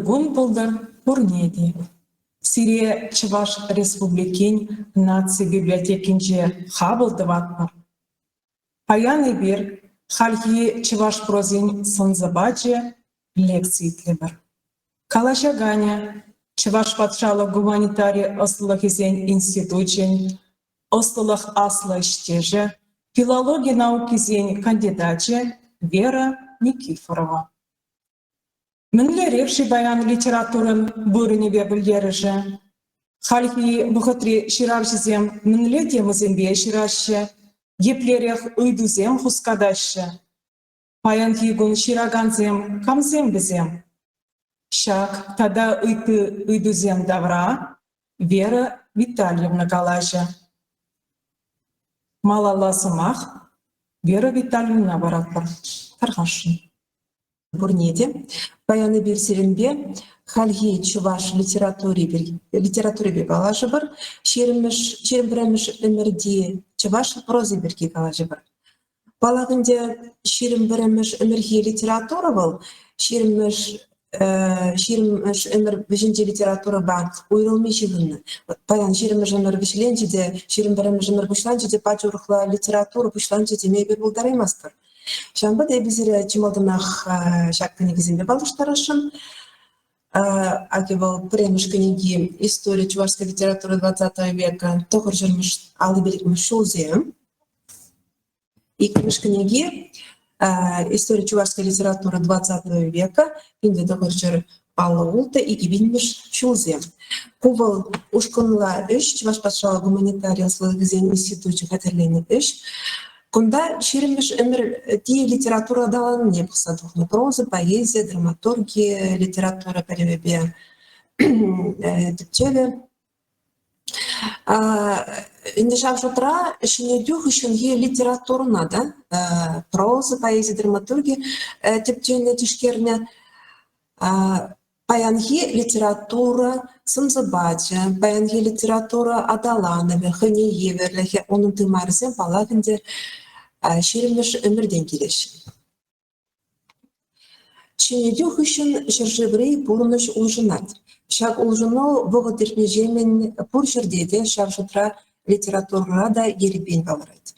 Кун пултӑр пурне те. Сире Чӑваш Республикин наци библиотекинче хапӑл тӑватпӑр. Паян эпир хальхи чӑваш прозин сӑн-сӑпачӗ лекци итлӗпӗр. Калаҫаканӗ Чӑваш патшалӑх гуманитари ӑслӑлӑхӗсен институчӗн ӑслӑлӑх аслӑ ӗҫтешӗ, филологи наукисен кандидачӗ Вера Никифорова. Мӗнлерех-ши паян литературӑн вырӑнӗпе пӗлтерӗшӗ? Хальхи вӑхӑтри ҫыравҫӑсем мӗнле темӑсемпе ҫыраҫҫӗ, еплерех ыйтусем хускатаҫҫӗ? Паянхи кун ҫыракансем камсем вӗсем? Ҫак тата ытти ыйтусем тавра Вера Витальевна калаҫӗ. Малалла сӑмах Вера Витальевна паратпӑр. Тархасшӑн. Пурне те. Паян эпир сирӗнпе хальхи чӑваш литератури литературипе калаҫӑпӑр, ҫирӗммӗш 21-мӗш ӗмӗрти чӑваш прози пирки калаҫӑпӑр. Паллах ӗнтӗ, 21-мӗш ӗмӗрхи литература вӑл 20-мӗш 20-мӗш ӗмӗр вӗҫӗнчи литературӑпа уйрӑлми ҫыхӑннӑ. Паян 20-мӗш ӗмӗр вӗҫленчӗ те, 21-мӗш ӗмӗр пуҫланчӗ те пач урӑхла литература пуҫланчӗ теме эпир пултараймастпӑр. Ҫавӑнпа та эпӗ сире чи малтанах ҫак кӗнекесемпе паллаштарасшӑн. Акӑ вӑл пӗрремӗш кӗнеки «История чувашской литературы XX века» тӑхӑрҫӗрмӗш 55-мӗш ҫулсем. Иккӗмӗш кӗнеки «История чувашской литературы XX века» 1956 2000-мӗш ҫулсем. Ку вӑл ушкӑнла ӗҫ, Чӑваш патшалӑх гуманитари ӑслӑлӑхӗсен институчӗ хатӗрленӗ ӗҫ. Кунта ҫирӗммӗш ӗмӗрти литература аталанӑвне пӑхса тухнӑ. Проза, поэзи, драматурги, литература пӗлӗвӗпе тӗпчевӗ. Ӗнтӗ ҫав шутра ҫӗнетӳ хыҫҫӑнхи литературӑна та проза, поэзи, драматурги тӗпченӗ, тишкернӗ. Паянхи литература сӑн-сӑпачӗ, паянхи литература аталанӑвӗ, хӑйне евӗрлӗхӗ, унӑн тымарӗсем, паллах ӗнтӗ, ҫирӗммӗш ӗмӗртен килеҫҫӗ. Ҫӗнетӳ хыҫҫӑн ҫӗршыври пурнӑҫ улшӑнать. Ҫак улшӑну вӑхӑт иртнӗҫемӗн пур ҫӗрте те, ҫав шутра литературӑра та ерипен палӑрать.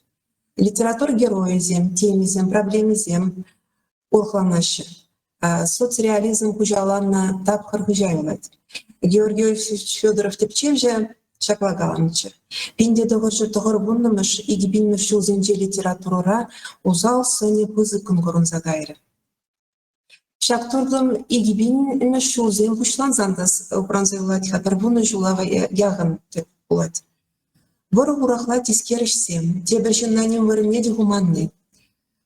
Литература геройӗсем, темисем, проблемисем урӑхланаҫҫӗ. Соцреализм хуҫаланнӑ тапхӑр хыҫа юлать. Георгий Иосифович Федоров тӗпчевҫӗ ҫапла каланӑччӗ: 1990-мӗш, 2000-мӗш ҫулсенчи литературӑра усал сӑнӗ пысӑккӑн курӑнса кайрӗ. Ҫак туртӑм 2000-мӗш ҫулсем пуҫлансан та упранса юлать-ха, пӗр вунӑ ҫула яхӑн пулать. Вӑрӑ-хурахла тискер ӗҫсем, тепӗр ҫынна ним вырӑнне те хуманни,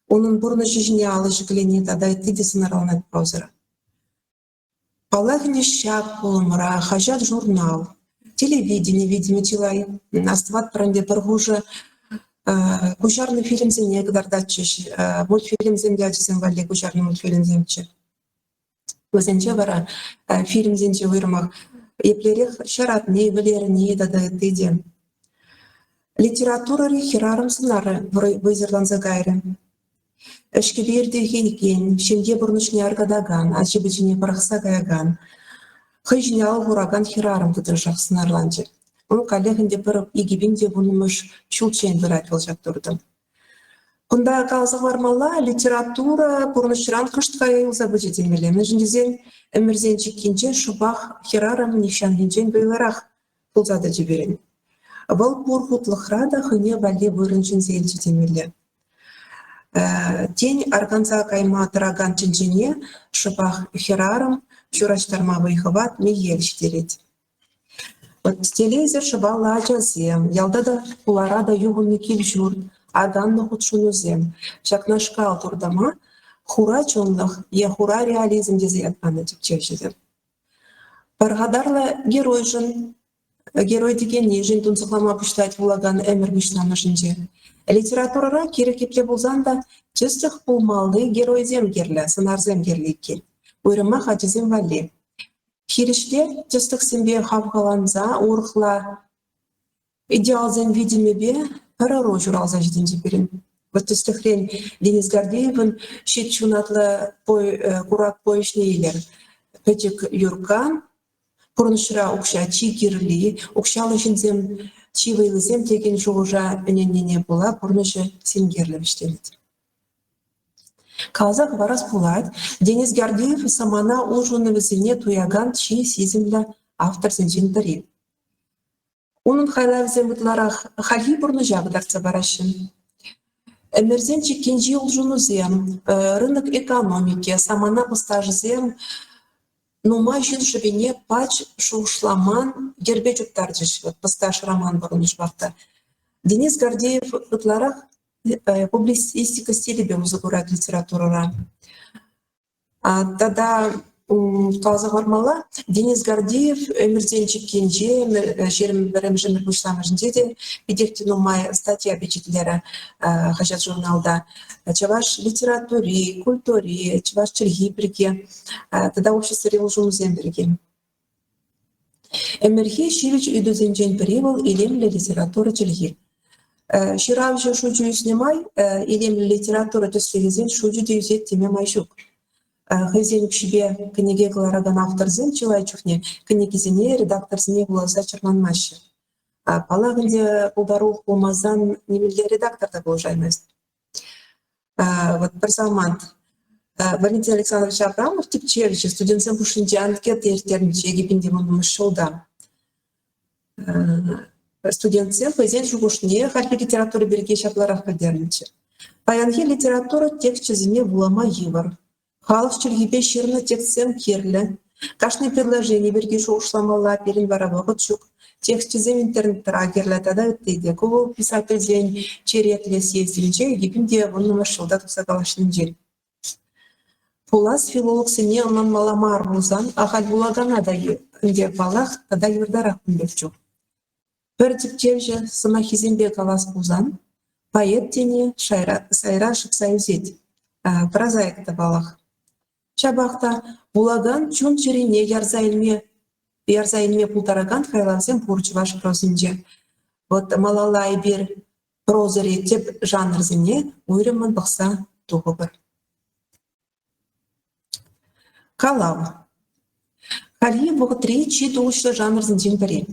унӑн пурнӑҫӗ ҫине алӑ ҫӗклени тата ытти те сӑнарланать прозӑра. Паллах ӗнтӗ ҫак пулӑмра хаҫат-журнал, телевидени витӗмӗ чылай. Астӑватпӑр ӗнтӗ пӗр хушӑ куҫарнӑ фильмсене кӑтартатчӗҫ, мультфильмсем те ачасем валли куҫарнӑ мультфильмсемччӗ. Вӗсенче вара фильмсенче уйрӑмах еплерех ҫаратни, вӗлерни тата ытти те. Литературӑри хӗрарӑм сӑнарӗ вӑйсӑрланса кайрӗ. Ӗҫкӗпе иртӗхекен, ҫемье пурнӑҫне аркатакан, ачи-пӑчине пӑрахса каякан, хӑй ҫине ал хуракан хӗрарӑм тӑтӑшах сӑнарланчӗ. Вӑл каллех ӗнтӗ пӗр 2010-мӗш ҫулччен пырать вӑл ҫак туртӑм. Кунта каласа хӑвармалла, литература пурнӑҫран кӑшт кая юлса пычӗ темелле. Мӗншӗн тесен ӗмӗрсен чиккинче шӑпах хӗрарӑм нихҫанхинчен вӑйлӑрах пулса тӑчӗ пирӗн. Вӑл пур хутлӑхра та хӑйне валли вырӑн ҫӗнсе илчӗ темелле. Тен, арканса кайма тӑракан тӗнчене шӑпах хӗрарӑм ҫураҫтарма вӑй-хӑват мехел ҫитерет. Телейсӗр шӑпаллӑ ачасем, ялта та, хулара та юхӑннӑ кил-ҫурт, арканнӑ хутшӑнусем ҫакнашкал туртӑма хура чунлӑх е хура реализм тесе ят панӑ тӗпчевҫӗсем. Пархатарлӑ геройшӑн, герой текеннишӗн тунсӑхлама пуҫлать вулакан ӗмӗр пуҫламӑшӗнче. Литературӑра кирек епле пулсан та тӗслӗх пулмалли геройсем кирлӗ, сӑнарсем кирлӗ иккен. Уйрӑмах ачасем валли. Хирӗҫле тӗслӗхсемпе хавхаланса урӑхла идеалсен витӗмӗпе пӗр ӑру ҫуралса ҫитӗнчӗ пирӗн. Вӑт тӗслӗхрен, Денис Гордеевӑн «Ҫич ҫунатлӑ курак» повеҫне илер. Пӗчӗк Юркка пурнӑҫра укҫа чи кирли, укҫаллӑ ҫынсем чи вӑйлисем текен шухӑша ӗненнине пула пурнӑҫӗ синкерлӗ вӗҫленет. Каласа хӑварас пулать, Денис Гордеев самана улшӑнӑвӗсене туякан чи сисӗмлӗ авторсенчен пӗри. Унӑн хайлавӗсем ытларах хальхи пурнӑҫа кӑтартса параҫҫӗ. Ӗмӗрсен чиккинчи улшӑнусем, рынок экономики, самана пӑсташӗсем нумай ҫын шӑпине пач шухӑшламан йӗрпе чуптарчӗҫ. Вӑт Пӑсташ роман пурӑнӑҫпах та. Денис Гордеев ытларах публицистика стилӗпе усӑ курать литературӑра. Тата каласа хӑвармалла, Денис Гордеев ӗмӗрсен чиккинче, 21-мӗш ӗмӗр пуҫламӑшӗнче те питех те нумай статья пичетлерӗ хаҫат-журналта. Чӑваш литератури, культури, чӑваш чӗлхи пирки тата обществӑри улшӑнусем пирки. Ӗмӗрхи ҫивӗч ыйтусенчен пӗри вӑл илемлӗ литература чӗлхи. Ҫыравҫӑ шучӗ ӳснӗ май илемлӗ литература тӗслӗхӗсен шучӗ те ӳсет теме май ҫук. Хӑйсен укҫипе кӗнеке кӑларакан авторсем чылай чухне кӗнекисене редакторсене вуласа чӑрманмаҫҫӗ. Паллах ӗнтӗ, пултарулӑх пулмасан нимӗнле редактор та пулӑшаймасть. Вот пӗр самант. Валентин Александрович Абрамов тӗпчевҫӗ студентсем хушшинче анкета ирттернӗччӗ 2010 ҫулта. Студентсем хӑйсен шухӑшне хальхи литература пирки ҫапларах пӗлтернӗччӗ. Паянхи литература тексчӗсене вулама йывӑр. Халӑх чӗлхипе ҫырнӑ текстсем кирлӗ. Кашни предложени пирки шухӑшламалла, пирӗн вара вӑхӑт ҫук. Тексчӗсем интернетра кирлӗ тата ытти те. Ку вӑл писательсен черетлӗ съездӗнче 2010-мӗш ҫулта тухса калаҫнинчен. Пулас филологсене ӑнланмалла мар пулсан ахаль вулакана та ӗнтӗ, паллах, тата йывӑртарах кун пек чух. Пӗр тӗпчевҫӗ сӑмаххисемпе калас пулсан, поэт тени сайра шӑтса ӳсет, прозаик та паллах. Ҫапах та вулакан чун-чӗрине ярса илме пултаракан хайлавсем пур чӑваш прозинче. Вӑт малалла эпир прозӑри тӗп жанрсене уйрӑммӑн пӑхса тухӑпӑр. Калав. Хальхи вӑхӑтри чи тухӑҫлӑ жанрсенчен пӗри.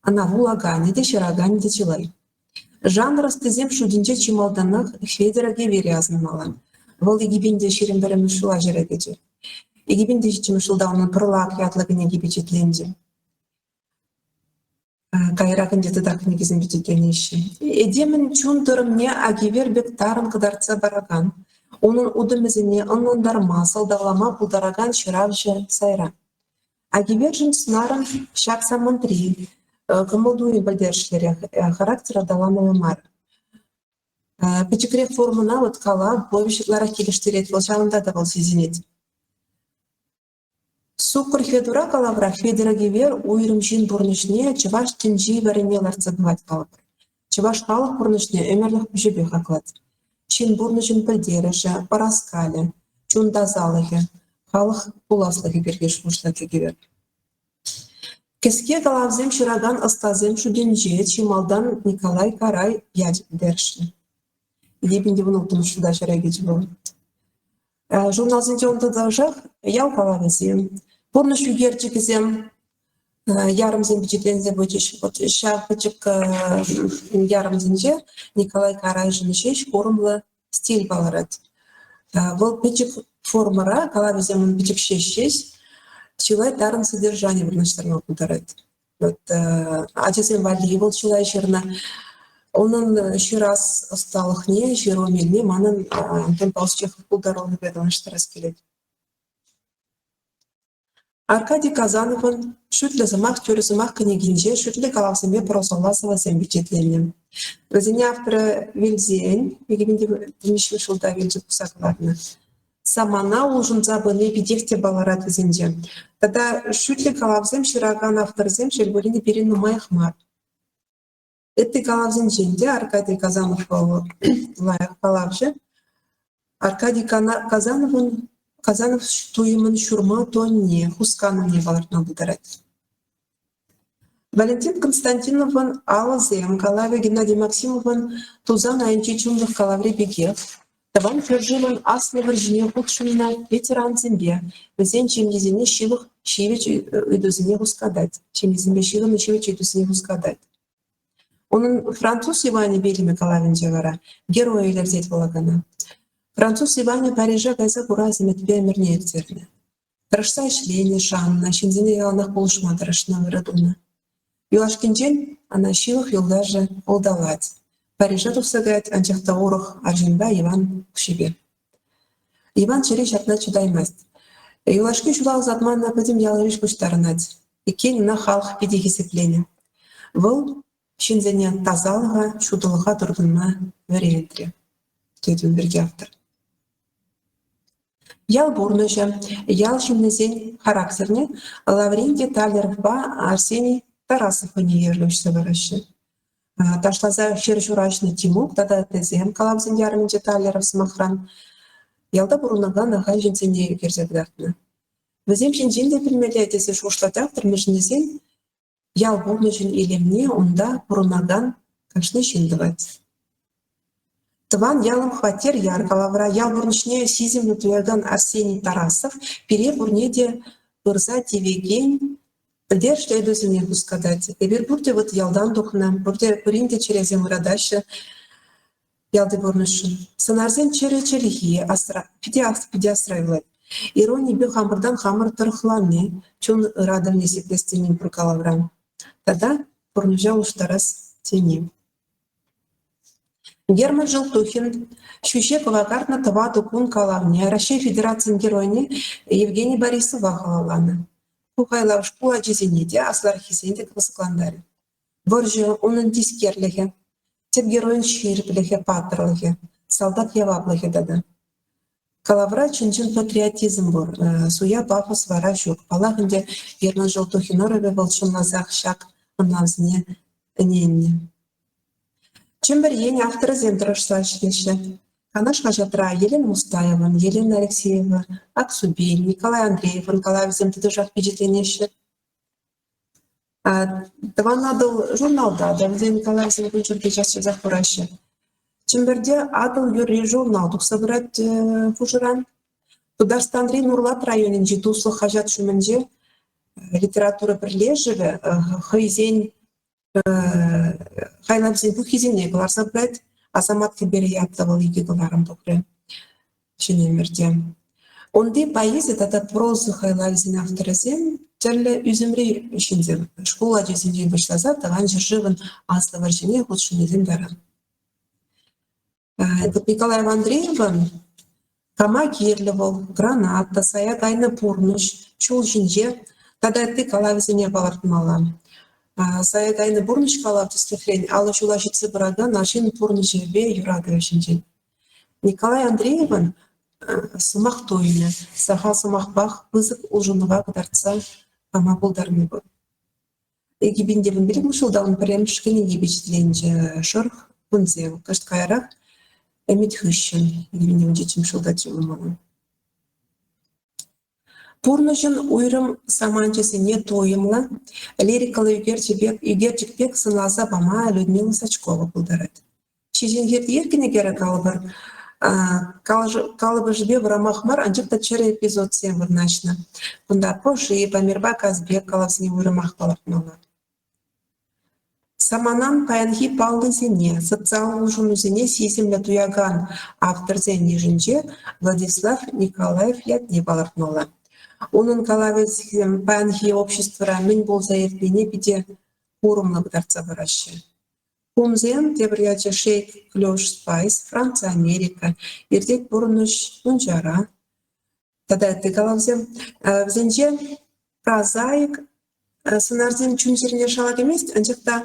Ӑна вулаканӗ те, ҫыраканӗ те чылай. Жанр ӑстисем шутӗнче чи малтанах Хветӗр Агивере асӑнмалла. Вӑл 2021 ҫула ҫӗре кӗчӗ. 2007 ҫулта унӑн Пӑрлак ятлӑ кӗнеки пичетленчӗ. Каярах ӗнтӗ тата кӗнекесем пичетленеҫҫӗ. Этемӗн чун тӑрӑмне Агивер пек тарӑн кӑтартса паракан, унӑн утӑмӗсене ӑнлантарма, сӑлтавлама пултаракан ҫыравҫӑ сайра. Агивершӗн сӑнарӑн ҫак самантри кӑмӑл-туйӑм пӗлтерӗшлӗрех, характер аталанӑвӗ мар. Пӗчӗкрех формӑна вӑт калав, повеҫ ытларах килӗштерет вӑл, ҫавӑнта та вӑл сисӗнет. Суккӑр Хветура калавра Хветӗр Агивер уйрӑм ҫын пурнӑҫне чӑваш тӗнчи варрине лартса тухать калӑпӑр. Чӑваш халӑх пурнӑҫне ӗмӗрлӗх пуҫӗпе хаклать. Ҫын пурнӑҫӗн пӗлтерӗшӗ, ӑраскалӗ, чун тасалӑхӗ, халӑх пуласлӑхӗ пирки шухӑшлать Агивер. Кӗске калавсем ҫыракан ӑстасем шутӗнче чи малтан Николай Карай ячӗ пӗлтерӗшлӗ. 2016 ҫулта ҫӗре кӗчӗ вӑл. Журналсенче ун тӑтӑшах ял калавӗсем, пурнӑҫ ӳкерчӗкӗсем, ярӑмсем пичетленсе пычӗҫ. Вот ҫав пӗчӗк ярӑмсенче Николай Карайшӑн ҫеҫ курӑмлӑ стиль палӑрать. Вӑл пӗчӗк формӑра, калавӗсем ун пӗчӗк ҫеҫ ҫеҫ, чылай тарӑн содержани вырнаҫтарма пултарать. Вот ачасем валли вӑл чылай ҫырнӑ. Унӑн ҫырас ӑсталӑхне, ҫыру мелне манӑн Антон Павлович Чехов пултарулӑхӗпе танлаштарас килет. Аркадий Казановӑн «Шӳтлӗ сӑмах, тӳрӗ сӑмах» кӗнекинче шӳтлӗ калавсемпе прозӑлла сӑвӑсем пичетленнӗ. Вӗсене авторӗ вилсен, 2003 ҫулта вилчӗ пухса кӑларнӑ. Самана улшӑнса пыни питех те палӑрать вӗсенче. Тата шӳтлӗ калавсем ҫыракан авторсем, шел пулин те, пирӗн нумаях мар. Ытти калавсенчен те Аркадий Казанов вӑл лайӑх калавҫӑ. Аркадий Казановӑн Казанов туйӑмӑн ҫурма тонне, хусканӑвне палӑртма пултарать. Валентин Константиновӑн «Алӑсем» калавӗ Геннадий Максимовӑн «Тусан айӗнчи чунлӑх» калаври пекех. Тӑван ҫӗршывӑн Аслӑ вӑрҫине хутшӑннӑ ветерансемпе вӗсен ҫемйисене ҫывӑх ҫивӗч ыйтусене хускатать, ҫемйисемпе ҫыхӑннӑ ҫивӗч ыйтусене хускатать. Унӑн «Француз Иванӗ вилӗмӗ» калавӗнче вара герой илӗртет вулакана. Француз Иванӗ Парижа кайса курас ӗмӗтпе ӗмӗрне ирттернӗ. Тӑрӑшса ӗҫленӗ, шаннӑ, ҫынсене яланах пулӑшма тӑрӑшнӑ, ырӑ тунӑ. Юлашкинчен ӑна ҫывӑх юлташӗ улталать. Парижа тухса каять, анчах та урӑх арҫынпа Иван укҫипе. Иван чӗри ҫакна чӑтаймасть. Юлашки ҫула ӑсатма ӑна пӗтӗм ял-йыш пуҫтарӑнать. Иккен ӑна халӑх питӗ хисепленӗ. Вӑл ҫынсене тасалӑха, ҫутӑлӑха туртӑнма вӗрентрӗ, тет ун пирки автор. Ял пурнӑҫӗ, ял ҫыннисен характерне Лаврентий Таллеровпа Арсений Тарасов хӑйне евӗрлӗ уҫса параҫҫӗ. Ташласа хӗр ҫураҫнӑ Тимук тата ыттисем калавсен ярӑмӗнче Таллеров, сӑмахран, ялта пурӑнакан ахаль ҫынсене ӳкерсе кӑтартнӑ. Вӗсем ҫинчен те пӗлмелле тесе шухӑшлать автор, мӗншӗн тесен ял пурнӑҫӗн илемне унта пурӑнакан кашни ҫын тӑвать. Тӑван ялӑм хваттер яр калавра ял пурнӑҫне сисӗмлӗ туякан Арсений Тарасов пире пурне те пырса тивекен пӗлтерӗшлӗ ыйтусене хускатать. Эпир пурте вӑт ялтан тухнӑ, пурте пурин те чӗресем ыратаҫҫӗ ялти пурнӑҫшӑн. Сӑнарсен чӗрӗ чӗлхи асра, питӗ питӗ асра юлать. Иронипе хамӑртан хамӑр тӑрӑхлани, чун ыратӑвне сиплес тени пур калавра. Тата пурнӑҫа улӑштарас тени. Герман Желтухин ҫӳҫе кӑвакартнӑ тӑватӑ кун калавне Раҫҫей Федерацийӗн Геройне Евгений Борисова халалланӑ. Ку хайлав шкул ачисене те, аслӑраххисене те кӑсӑклантарӗ. Вӑрҫӑ, унӑн тискерлӗхӗ, тӗп геройӑн ҫирӗплӗхӗ, паттӑрлӑхӗ, салтак яваплӑхӗ тата. Калавра чӑн-чӑн патриотизм пур, суя пафос вара ҫук. Паллах ӗнтӗ, Герман Желтухин ӑрӑвӗ вӑл чӑнласах ҫак ӑнлавсене ӗненнӗ. Чӗмпӗр Ен авторӗсем тӑрӑшса ӗҫлеҫҫӗ. Канаш хаҫатра Елена Мустаеван, Елена Алексеева, Аксубин, Николай Андреевӑн калавӗсем тӑтӑшах пичетленеҫҫӗ. Тӑван Атӑл журналта та вӗсен калавӗсем кун ҫути час-часах кураҫҫӗ. Чӗмпӗрте «Атӑл юрри» журнал тухса пырать хушӑран. Тутарстанри Нурлат районӗнчи «Туслӑх» хаҫат ҫумӗнче литература пӗрлешӗвӗ хӑйсен хайлавсен пуххисене кӑларса пырать. Асамат кӗперӗ ятлӑ вӑл икӗ кӑларӑм тухрӗ ҫӗнӗ ӗмӗрте. Унти поэзи тата проза хайлавӗсен авторӗсем тӗрлӗ ӳсӗмри ҫынсем, шкул ачисенчен пуҫласа Тӑван ҫӗршывӑн Аслӑ вӑрҫине хутшӑннисем таран. Николай Андреевӑн Кама кирлӗ вӑл, Граната, Сая кайнӑ пурнӑҫ, Ҫул ҫинче тата ытти калавӗсене палӑртмалла. Сая кайнӑ пурнӑҫ калав, тӗслӗхрен, 50 ҫула ҫитсе пыракан арҫын пурнӑҫӗпе юратӑвӗ ҫинчен. Николай Андреевӑн сӑмах туйӑмӗ сахал сӑмахпах пысӑк улшӑнӑва кӑтартса пама пултарни пур. 2015 ҫултан пӗрремӗш кӗнеки пичетленчӗ «Шӑрӑх кунсем». Кӑшт каярах «Ӗмӗт хыҫҫӑн» 2017 ҫултаччӗ вӑл манӑн. Пурнӑҫӑн уйрӑм саманчӗсене туйӑмлӑ, лирикӑллӑ ӳкерчӗк пек сӑнласа пама Людмила Сачкова пултарать. Ҫеҫенхиртиех кӗнекере калӑпӑр, калӑпӑшӗпе вӑрӑмах мар, анчах та чӗрӗ эпизодсем вырнаҫнӑ. Кунта Пӑши, Памирпа Казбек калавсене уйрӑмах палӑртмалла. Саманан паянхи паллисене, социаллӑ улшӑнусене сисӗмлӗ туякан авторсен йышӗнче Владислав Николаев ятне палӑртмалла. Унӑн калавӗсем паянхи обществӑра мӗн пулса иртнине питӗ курӑмлӑ кӑтартса параҫҫӗ. Хумсем, тепӗр ячӗ Шейк Клёш Спайс, Франци, Америка, Иртет пурнӑҫ, Мунчара тата ытти калавсем. Вӗсенче прозаик сӑнарсем чун-чӗрене шала кӗмест, анчах та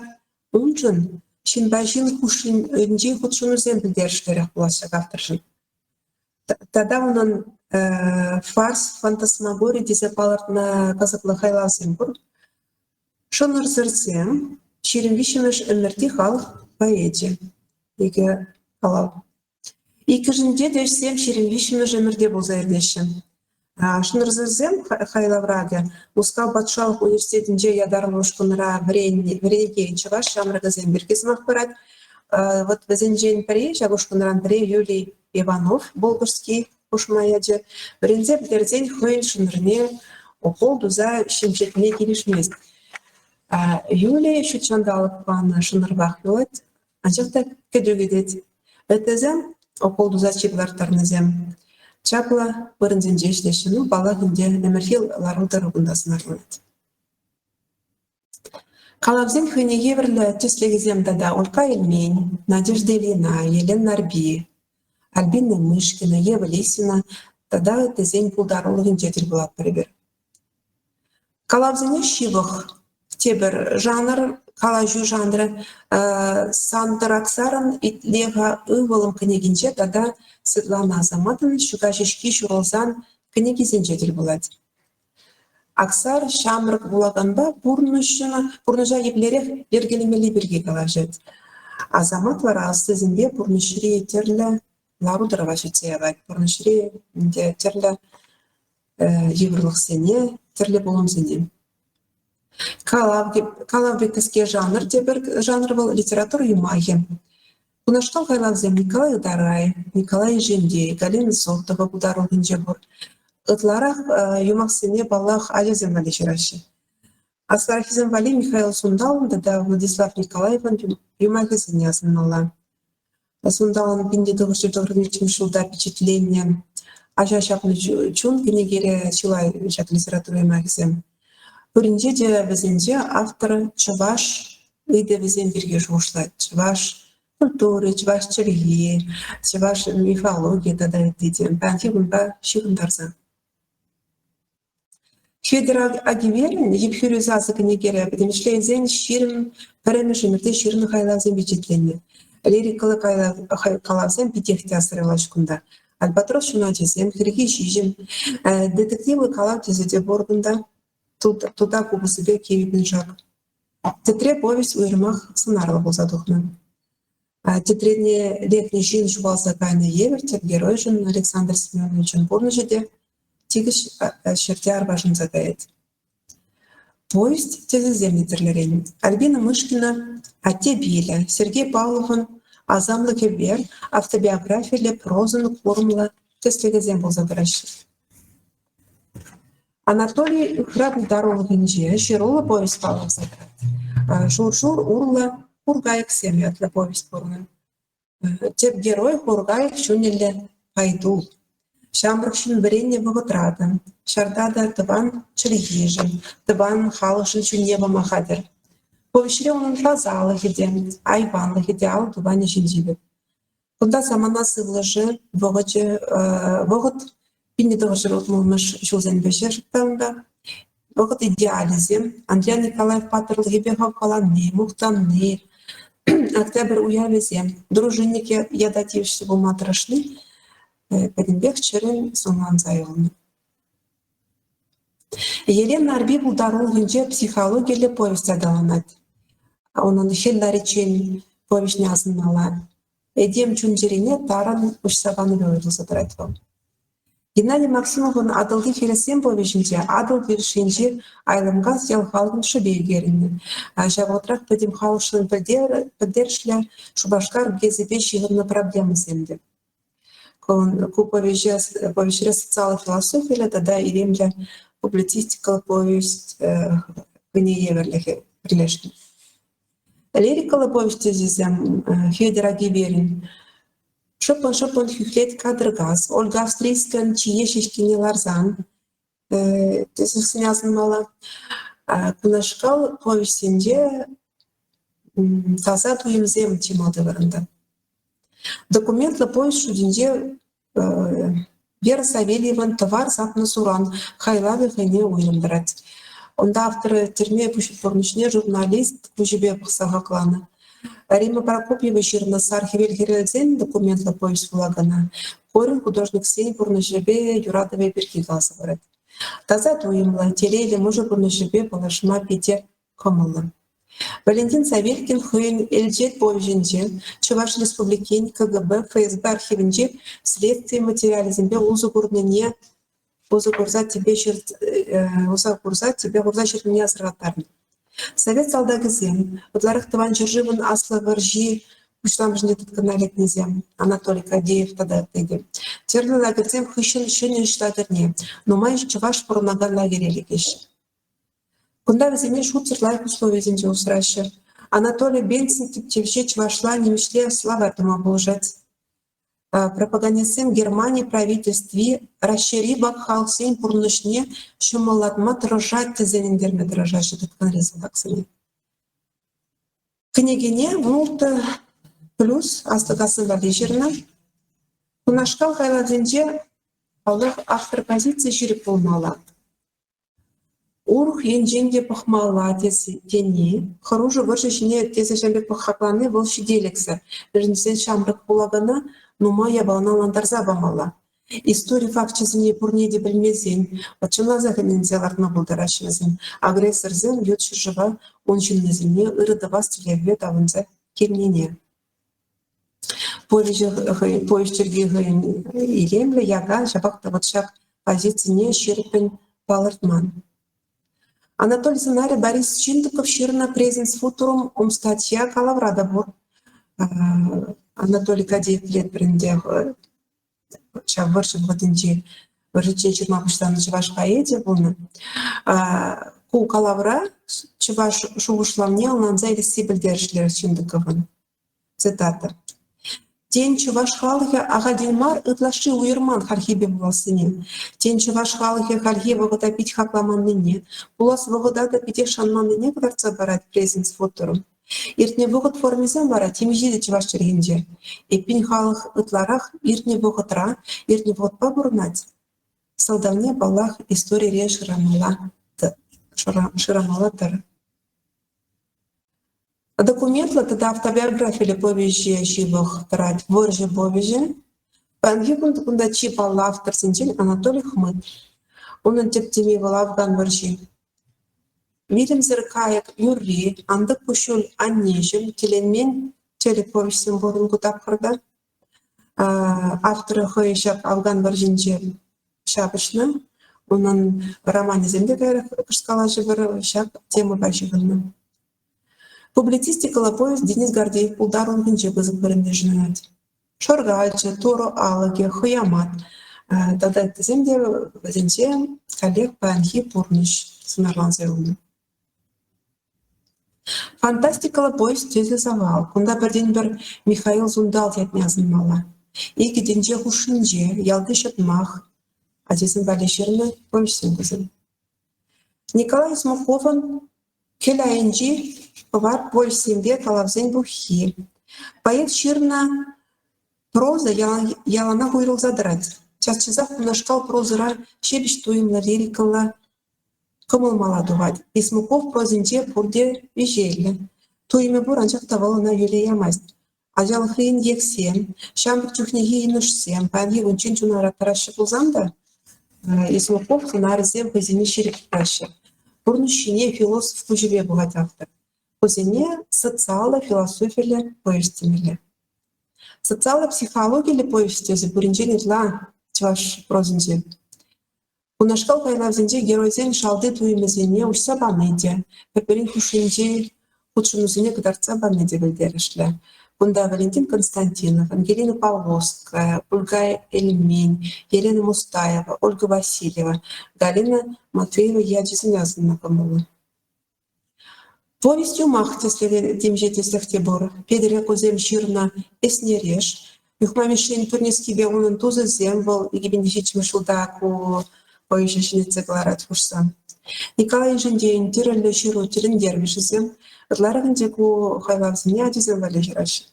уншӑн ҫынпа ҫын хушшинчи хутшӑнусем пӗлтерӗшлӗрех пулаҫҫӗ авторшӑн. Тата унӑн фарс, фантасмагори тесе палӑртнӑ кӑсӑклӑ хайлавсем пур. Шӑнӑрсӑрсем 23-мӗш ӗмӗрти халӑх поэчӗ икӗ калав. Иккӗшӗнче те ӗҫсем 23-мӗш ӗмӗрте пулса иртеҫҫӗ. Шӑнӑрсӑрсем хайлавра Мускав патшалӑх университетӗнче ятарлӑ ушкӑнра вӗренекен чӑваш ҫамрӑкӗсем пирки сӑмах пырать. Вӑт вӗсенчен пӗри, ҫак ушкӑнран пӗри Юлий. Иванов Волжский хушма ячӗ, вӗренсе пӗтерсен хӑйӗн шӑнӑрне укол туса ҫемҫетме килӗшмест. Юлия ҫутҫанталӑк панӑ шӑнӑрпах юлать, анчах та кӗтӳ кӗтет. Ыттисем, укол туса чип ларттарнисем, чаплӑ вырӑнсенче ӗҫлеҫҫӗ. Ну, паллах ӗнтӗ, ӗмӗрхи лару-тӑру кунта сӑнарланать. Калавсен хӑйне евӗрлӗ тӗслӗхӗсем тата Улька Эльмен, Надежда Ильина, Елена Нарпи, Альбина Мышкина, Ева Лисина тата ыттисен пултарулӑхӗнче тӗл пулатпӑр эпир. Калавсене ҫывӑх тепӗр жанр, калаҫу жанрӗ Сантӑр Аксарӑн «Итле-ха, ывӑлӑм» кӗнекинче тата Светлана Асаматӑн «Ҫука ҫеҫки ҫурӑлсан» кӗнекисенче тӗл пулать. Аксар ҫамрӑк вулаканпа пурнӑҫа еплерех йӗркелемелли пирки калаҫать. Асамат вара аслисемпе пурнӑҫри тӗрлӗ лару-тӑрӑва сӳтсе явать, пурнӑҫри ӗнтӗ тӗрлӗ йывӑрлӑхсене, тӗрлӗ пулӑмсене. Калав пек кӗске жанр тепӗр жанр вӑл литература юмахӗ. Кунашкал хайлавсем Николай Ытарай, Николай Ижендей, Галина Зотова пултарулӑхӗнче пур. Ытларах юмахсене, паллах, ачасем валли ҫыраҫҫӗ. Аслӑраххисем валли Михаил Сунталӑн тата Владислав Николаевӑн юмахӗсене асӑнмалла. Сунталӑн 1993 ҫулта пичетленнӗ «Аҫа ҫапнӑ чун» кӗнекере чылай ҫак литература юмахӗсем. Пуринче те вӗсенче автор чӑваш ыйтӑвӗсем пирки шухӑшлать. Чӑваш культури, чӑваш чӗлхи, чӑваш мифологийӗ тата ытти те паянхи кунпа ҫыхӑнтарса. Хветӗр Агиверӗн «Йӗпхӳри сасӑ» кӗнекере пӗтӗмӗшле илсен 21-мӗш ӗмӗрте ҫырнӑ хайлавсем пичетленнӗ. Лирикӑллӑ калавсем питех те асра юлаҫҫӗ кунта. «Альбатрос ҫуначӗсем», «Хӗрхи ҫиҫӗм», детективлӑ калав тӗсӗ те пур кунта. Тута купӑсӗпе кивӗ пиншак. Тӗтре повесть уйрӑмах сӑнарлӑ пулса тухнӑ. Тӗтрене лекнӗ ҫын ҫухалса кайнӑ евӗр тӗп геройшӑн Александр Семеновичӑн пурнӑҫӗ те тикӗс ҫӗрте арпашӑнса каять. Повесть тӗсӗсем те тӗрлӗрен. Альбина Мышкина «Атте пилӗ», Сергей Павловӑн «Асамлӑ кӗпер» автобиографиллӗ прозӑн курӑмлӑ тӗслӗхӗсем пулса тӑраҫҫӗ. Анатолий Ыхра пултарулӑхӗнче ҫыруллӑ повесть палӑрса тӑрать. «Шур-шур урлӑ хуркайӑксем» ятлӑ повесть пур унӑн. Тӗп герой хуркайӑк чунӗллӗ Пайтул. Ҫамрӑк ҫын вӗреннӗ вӑхӑтра та, ҫарта та тӑван чӗлхешӗн, тӑван халӑхшӑн чунне пама хатӗр. Повеҫре унӑн тасалӑхӗ те, айванлӑхӗ те ал тупанӗ ҫинчи пек. Кунта самана сывлӑшӗ, вӑхӑчӗ, вӑхӑт 1960-мӗш ҫулсен вӗҫӗ та унта. Вӑхӑт идеалӗсем, Андриян Николаев паттӑрлӑхӗпе хавхаланни, мухтанни, Октябрь уявӗсем, дружинник ята тивӗҫлӗ пулма тӑрӑшни пӗтӗмпех чӗрӗн сӑнланса юлнӑ. Елена Арби пултарулӑхӗнче психологиллӗ повесть аталанать. Унӑн «Хӗл лариччен» повеҫне асӑнмалла. Этем чун-чӗрине тарӑн уҫса панипе уйрӑлса тӑрать вӑл. Геннадий Максимовӑн «Атӑлти хӗрессем» повеҫӗнче Атӑл хӗрринчи Айлӑмкас ял халӑхӗн шӑпи ӳкерӗннӗ. Ҫав вӑхӑтрах пӗтӗм халӑхшӑн пӗлтерӗшлӗ Шупашкар ГЭСӗпе ҫыхӑннӑ проблемӑсем те. Ку повеҫре социаллӑ философиллӗ тата илемлӗ публицистикӑллӑ повесть хӑйне евӗрлӗхӗ пӗрлешнӗ. Лирикӑллӑ повесть тӗсӗсем Хветӗр Агиверин «Шӑппӑн-шӑппӑн хӳхлет катӑркас», Ольга Австрийскан «Чие ҫеҫкине ларсан» тӗслӗхсене асӑнмалла. Кунашкал повеҫсенче таса туйӑмсем чи малти вырӑнта. Документлӑ повесть шутӗнче Вера Савельеван «Тӑвар сапнӑ суран» хайлавӗ хӑйне уйрӑм тӑрать. Унта автор тӗрме пурнӑҫне журналист куҫӗпе пӑхса хакланӑ. Римма Прокопьева ҫырнӑ «Сар хӗвел хӗрелсен» документлӑ повесть вулакана Корин художниксен пурнӑҫӗпе юратӑвӗ пирки каласа парать. Таса туйӑмлӑ, телейлӗ мӑшӑр пурнӑҫӗпе паллашма питӗ кӑмӑллӑ. Валентин Савелькин хӑйӗн «Элчет» повеҫӗнче Чӑваш Республикин КГБ, ФСБ архивӗнче следстви материалӗсемпе усӑ курнине усӑ курса тӗпе усӑ курса тӗпе хурса ҫырнине асӑрхаттарнӑ. Совет салтакӗсем ытларах Тӑван ҫӗршывӑн Аслӑ вӑрҫи Пуҫламӑшӗнче тыткӑна лекнисем, Анатолий Кадеев тата ытти те. Тӗрлӗ лагерьсем хыҫҫӑн ҫӗнӗ ӗҫ лагерьне, нумай чӑваш пурӑнакан лагере лекеҫҫӗ. Кунта вӗсене шутсӑр лайӑх условисенче усраҫҫӗ. Анатолий Бенцин тӗпчевҫи чӑвашла, нимӗҫле словарь тума пулӑшать. Пропагандистсем Германи правительстви Раҫҫейри вак халӑхсен пурнӑҫне ҫӑмӑллатма тӑрӑшать тесе ӗнентерме тӑрӑшаҫҫӗ тыткӑнри салтаксене. Кӗнекене вултӑ плюс Аслӑкасси валли ҫырнӑ. Кунашкал хайлавсенче, паллах, автор позицийӗ ҫирӗп пулмалла. Урӑх енчен те пӑхмалла тени, хӑрушӑ вӑрҫӑ ҫине тесе ҫав пек хаклани вӑл ҫителӗксӗр, мӗншӗн тесен ҫамрӑк вулакана нумай япалана ӑнлантарса памалла. Истори факчӗсене пурне те пӗлмесен, чӑнласах ӗненсе лартма пултараҫҫӗ вӗсем. Агрессорсем ют ҫӗршыва ун ҫыннисене ырӑ тӑвас тӗллевпе тапӑнса килнине. Повеҫӗ хӑй повеҫ чӗлхи хӑйӗн илемлӗ, яка, ҫапах та вӑт ҫак позицине ҫирӗппӗн палӑртман. Анатолий сӑнарӗ Борис Чиндыков ҫырнӑ «Презенс футурум» ум-статья калавра та пур. Анатолий Кадеев пӗлетпӗр ӗнтӗ, ҫав вӑрҫӑ вӑхӑтӗнче вӑрҫӑччен ҫырма пуҫланӑ чӑваш поэчӗ пулнӑ. Ку калавра чӑваш шухӑшлавне ӑнланса илесси пӗлтерӗшлӗ Чиндыковӑн. Цитата. Тен, чӑваш халӑхӗ ахальтен мар ытлашши уйӑрман хальхипе пулассине. Тен, чӑваш халӑхӗ хальхи вӑхӑта пит хакламаннине, пулас вӑхӑта та питех шанманнине кӑтартса парать Презенс фоторум. Иртнӗ вӑхӑт формисем вара темиҫе те чӑваш чӗлхинче. Эппин, халӑх ытларах иртнӗ вӑхӑтра, иртнӗ вӑхӑтпа пурӑнать. Сӑлтавне, паллах, историре шырамалла шырамалла-тӑр. Документлӑ тата автобиографиллӗ повеҫе ҫывӑх тӑрать «Вӑрҫӑ повеҫӗ». Паянхи кун кунта чи паллӑ авторсенчен Анатолий Хмыт. Унӑн тӗп теми вӑл Афган вӑрҫи. Вилӗмсӗр кайӑк юрри, Антӑк куҫҫуль аннеҫӗм, Тӗлӗнмен тӗлӗк повеҫсем пур ун ку тапхӑрта. Авторӗ хӑй ҫак Афган вӑрҫинче ҫапӑҫнӑ. Унӑн романӗсем те каярах кӑшт калаҫӑпӑр ҫак темӑпа ҫыхӑннӑ. Публицистикӑллӑ повесть Денис Гордеев пултарулӑхӗнче пысӑк вырӑн йышӑнать. Шӑркалчӑ, Турӑ алӑкӗ, Хӑямат тата ыттисем те вӗсенче каллех паянхи пурнӑҫ сӑнарланса юлнӑ. Фантастикӑллӑ повесть тӗсӗ сахал. Кунта пӗртен-пӗр Михаил Сунтал ятне асӑнмалла. Икӗ тӗнче хушшинче ялти ҫӑтмах, ачасем валли ҫырнӑ повеҫсем вӗсем. Николай Смоковӑн Кӗл айӗнчи кӑвар повеҫсемпе калавсен пуххи. Поэт ҫырнӑ проза яланах уйрӑлса тӑрать. Час-часах кунашкал прозӑра ҫепӗҫ туйӑмлӑ лирикӑллӑ кӑмӑл мала тухать. Исмуков прозинче пурте виҫеллӗ. Туйӑмӗ пур, анчах та вӑл ӑна йӳле ямасть. Ачалӑхри инкексем, ҫамрӑк чухнехи йӑнӑшсем паянхи кунччен чуна ыраттараҫҫӗ пулсан та Исмуков сӑнарӗсем хӑйсене ҫирӗп тытаҫҫӗ. Пурнӑҫ ҫине философ куҫӗпе пӑхать автор. Кусене социаллӑ философиллӗ повесть темелле. Социаллӑ психологиллӗ повесть тесе пуринчен ытла чӑваш прозинче. Кунашкал хайлавсенче геройсен шалти туйӑмӗсене уҫса пани те, пӗр-пӗрин хушшинчи хутшӑнусене кӑтартса пани те пӗлтерӗшлӗ. Кунта Валентин Константинов, Ангелина Павловская, Ольга Эльмень, Елена Мустаева, Ольга Васильева, Галина Матвеева ячӗсене асӑнма кӑмӑллӑ. Повесть-юмах тӗслӗхӗ темиҫе тӗслӗх те пур. Петӗр Яккусем ҫырнӑ «Эснереш», Юхма Мишшин Пӳрнескипе унӑн тусӗсем вӑл 2007 ҫулта ку повеҫе ҫӗнетсе кӑларать хушса. Николай Ишентейӗн тӗрӗллӗ ҫыру тӗлӗнтермӗшӗсем ытларах ӗнтӗ ку хайлавсене ачасем валли ҫыраҫҫӗ.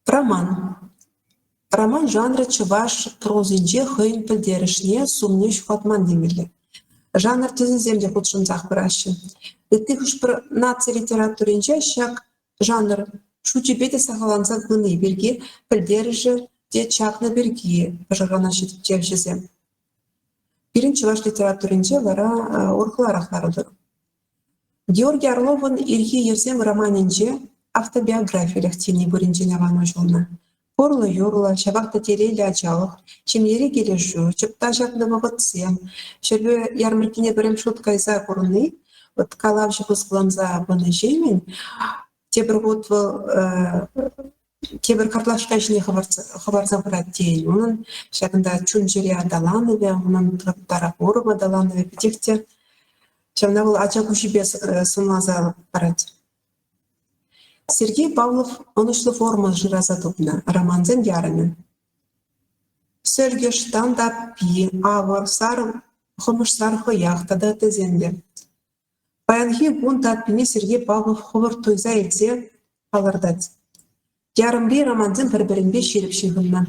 Роман. Роман жанрӗ чӑваш прозинче хӑйӗн пӗлтерӗшне, сумне ҫухатман темелле. Жанр тӗсӗсем те хутшӑнсах пыраҫҫӗ. Ытти хӑш-пӗр наци литературинче ҫак жанр шучӗпе те сахалланса пыни пирки пӗлтерӗшӗ те чакнӑ пирки пӑшӑрханаҫҫӗ тӗпчевҫӗсем. Пирӗн чӑваш литературинче вара урӑхларах лару-тӑру. Георгий Орловӑн «Ирхи йӗрсем» романӗнче автобиографилӗх тени пуринчен аван уҫӑлнӑ. Хурлӑ-юрлӑ, ҫапах та телейлӗ ачалӑх, ҫемьери килӗшӳ, чӑпта ҫакнӑ вӑхӑтсем, Ҫӗрпӳ ярмӑрккине пӗрремӗш хут кайса курни. Вот калавҫӑ пысӑкланса пынӑҫемӗн тепӗр хут вӑл тепӗр картлашка ҫине хӑпарса пырать тейӗн. Унӑн ҫакӑнта чун-чӗре аталанӑвӗ, унӑн тавракурӑм аталанӑвӗ питех те ҫавна вӑл ача куҫӗпе сӑнласа парать. Сергей Павлов ӑнӑҫлӑ форма шыраса тупнӑ романсен ярӑмӗ. Сӗлкӗш, тантаппи, авӑр, сар хӑмӑшсар хӑях тата ыттисем те. Паянхи кун таппине Сергей Павлов хӑвӑрт туйса илсе палӑртать. Ярӑмри романсем пӗр-пӗринпе ҫирӗп ҫыхӑннӑ.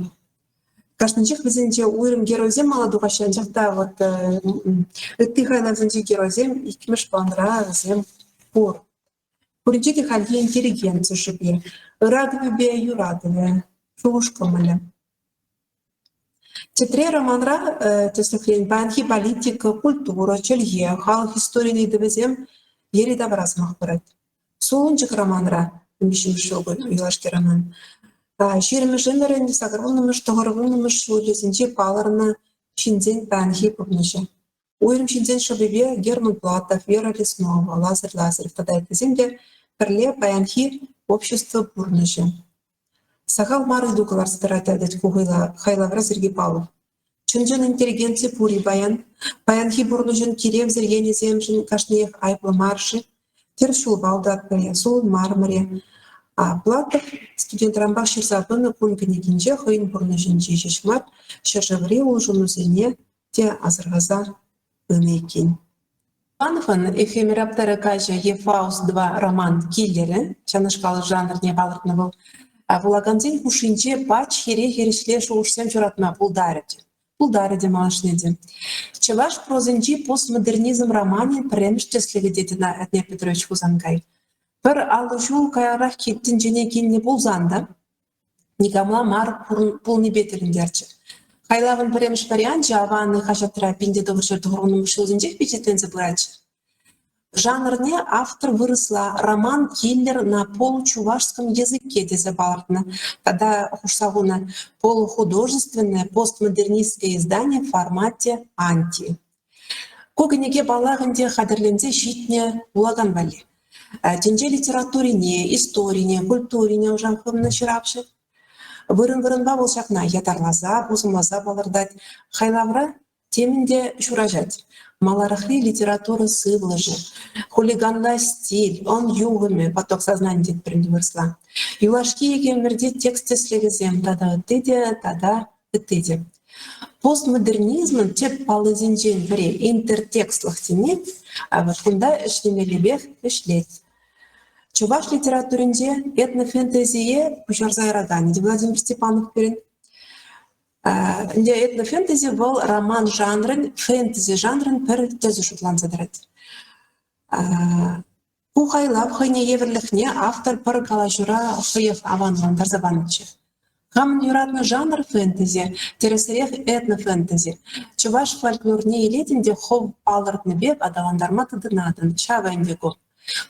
Кашнинчех вӗсенче уйрӑм геройсем мала тухаҫҫӗ, анчах та вот ытти хайлавсенчи геройсем иккӗмӗш планра вӗсем пур. Пуринче те хальхи интеллигенци шӑпи, ыратӑвӗпе юратӑвӗ, шухӑш-кӑмӑлӗ. Тӗтре романра, тӗслӗхрен, паянхи политика, культура, чӗлхе, халӑх историйӗн ыйтӑвӗсем йӗри-тавра сӑмах пырать. Сулӑнчӑк романра, виҫҫӗмӗш ҫул юлашки роман, ҫирӗммӗш ӗмӗрӗн сакӑрвуннӑмӗш, тӑхӑрвуннӑмӗш ҫулӗсенче палӑрнӑ ҫынсен паянхи пурнӑҫӗ. Уйрӑм ҫынсен шӑпипе Герман Платов, Вера Леснова, Лазарь Лазарев тата ыттисем те пӗрле паянхи общество пурнӑҫӗ. Сахал мар ыйту кӑларса тӑратать ку хайлавра Сергей Павлов. Чӑн-чӑн интеллигенци пур-и паян? Паянхи пурнӑҫӑн киревсӗр енӗсемшӗн кашниех айӑплӑ мар-ши? Тӗрӗс ҫулпа утатпӑр-и, сулӑнмарӑмӑр-и? Платов студентранпах ҫырса пынӑ кун кӗнекинче хӑйӗн пурнӑҫӗнче ҫеҫ мар, ҫӗршыври улшӑнусене те асӑрхаса пынӑ иккен. Ивановӑн «Эфемероптера каҫӗ» е «Фауст-2» роман киллерӗ, ҫавнашкал жанрне палӑртнӑ вӑл, вулакансен хушшинче пач хире-хирӗҫле шухӑшсем ҫуратма пултарӗ те. Пултарӗ те малашне те. Чӑваш прозинчи постмодернизм романӗн пӗрремӗш тӗслӗхӗ тет ӑна Атнер Петрович Хусанкай. Пӗр 50 ҫул каярах тӗнчене килнӗ пулсан та никамла мар пулнипе тӗлӗнтерчӗ. Хайлавӑн пӗрремӗш варианчӗ «Аван» хаҫатра 1990 ҫулсенчех пичетленсе пыратчӗ. Жанрне автор вырӑсла «Роман-киллер на получувашском языке» тесе палӑртнӑ тата хушса хунӑ «Полухудожественное постмодернистское издание в формате анти». Ку кӗнеке, паллах ӗнтӗ, хатӗрленсе ҫитнӗ вулакан валли. Тӗнче литературине, историне, культурине ӑша хывнӑ ҫыравҫӑ. Вырӑн-вырӑнпа вӑл ҫакна ятарласа, пусӑмласа палӑртать. Хайлавра темӗн те ҫураҫать. Маларахри литература сывлӑшӗ, хулиганла стиль, ӑн юхӑмӗ, поток сознания тетпӗр ӗнтӗ вырӑсла. Юлашки икӗ ӗмӗрте текст тӗслӗхӗсем тата ытти те, тата ытти те. Постмодернизмӑн тӗп паллисенчен пӗри интертекстлӑх тени вот кунта ӗҫлемеллипех ӗҫлет. Чӑваш литературинче этнофэнтезие пуҫарса яраканӗ те Владимир Степанов пирӗн. Ӗнтӗ этнофэнтези вӑл роман жанрӗн, фэнтези жанрӗн пӗр тӗсӗ шутланса тӑрать. Ку хайлав хӑйне евӗрлӗхне автор пӗр калаҫура хӑех аванлантарса панӑччӗ. Хамӑн юратнӑ жанр фэнтези, тӗрӗсрех этнофэнтези. Чӑваш фольклорне илетӗн те хӑв палӑртнӑ пек аталантарма тытӑнатӑн, ҫавӑ ӗнтӗ ку.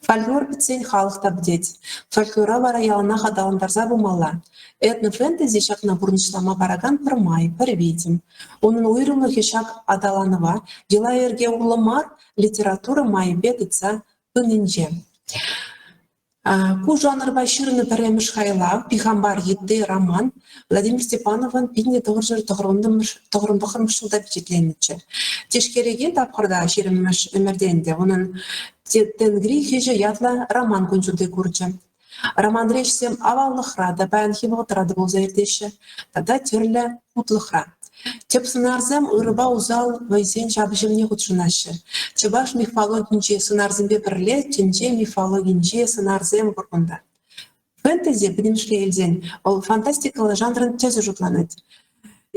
Фольклор пӗтсен халӑх та пӗтет. Фольклора вара яланах аталантарса пымалла. Этнофэнтези ҫакна пурнӑҫлама паракан пӗр май, пӗр витӗм. Унӑн уйрӑмлӑхӗ ҫак аталанӑва йӑла-йӗрке урлӑ мар, литература майӗпе тытса пынинче. Ку жанрпа ҫырнӑ пӗрремӗш хайлав «Пихампар йытти» роман Владимир Степановӑн 1999 ҫулта пичетленнӗччӗ. Тишкерекен тапхӑрта ҫирӗммӗш ӗмӗрте ӗнтӗ унӑн «Тенгри хӗҫӗ» ятлӑ роман кун ҫути курчӗ. Романри ӗҫсем аваллӑхра та, паянхи вӑхӑтра та пулса иртеҫҫӗ тата тӗрлӗ хутлӑхра. Тӗп сӑнарсем ырӑпа усал вӑйсен ҫапӑҫӑвне хутшӑнаҫҫӗ. Чӑваш мифологинчи сӑнарсемпе пӗрле тӗнче мифологинчи сӑнарсем пур кунта. Фэнтези, пӗтӗмӗшле илсен, вӑл фантастикӑллӑ жанрӑн тӗсӗ шутланать.